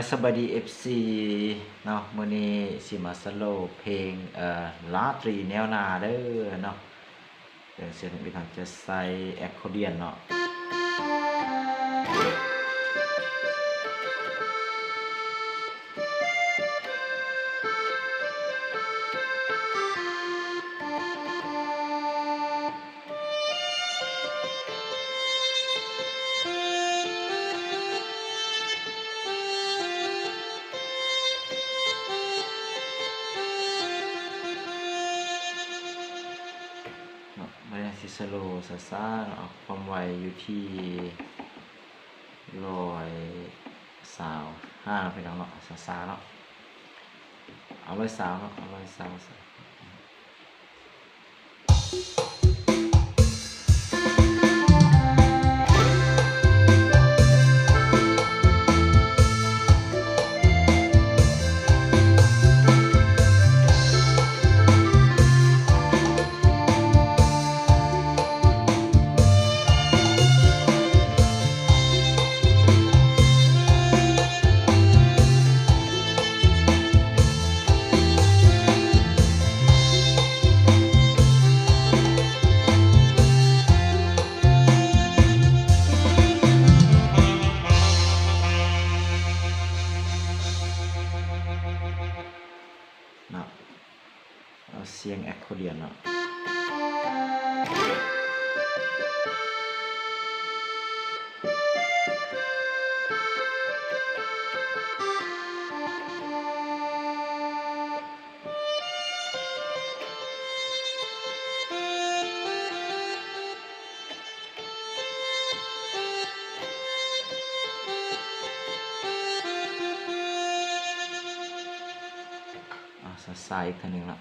ສະບາຍດີ ເອັຟຊີ ເນາະ, ມື້ນີ້ຊິມາສະໂລເພງ ເອີ ລາຕຣີແນວໜ້າເດີເນາະ. ເປັນສຽງທີ່ເຮົາຈະໃສ່ແອັກຄໍດຽນເນາະ. ເນາະ ມັນຍັງຊິສະໂລຊ້າໆເນາະ, ຄວາມໄວຢູ່ທີ່ຮ້ອຍຊາວຫ້າ ເນາະ ພີ່ນ້ອງເນາະ, ຊ້າໆເນາະ, ເອົາຮ້ອຍຊາວເນາະ, ເອົາຮ້ອຍຊາວ. ເນາະ ເອົາສຽງແອັກຄໍດຽນເນາະ. ອາ ຊ້າໆອີກເທື່ອໜຶ່ງເນາະ.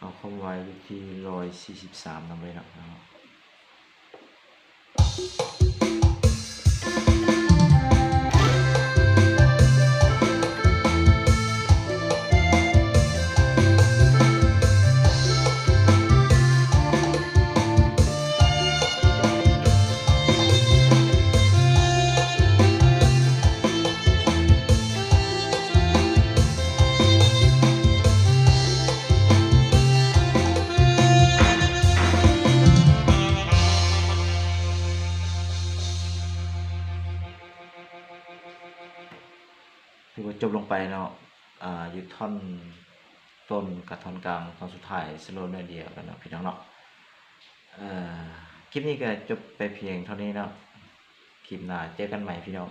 ເອົາຄວາມໄວຢູ່ທີ່ຮ້ອຍສີ່ສິບສາມນຳເລີຍເນາະ. ຖືວ່າຈົບລົງໄປເນາະ ອາ ຢູ່ທ່ອນຕົ້ນກັບທ່ອນກາງ ທ່ອນສຸດທ້າຍ ສະໂລໜ້ອຍດຽວກັນເນາະ ພີ່ນ້ອງເນາະ. ເອີ ຄລິບນີ້ກໍຈົບໄປພຽງເທົ່ານີ້ເນາະ, ຄລິບໜ້າເຈີກັນໃໝ່ ພີ່ນ້ອງ.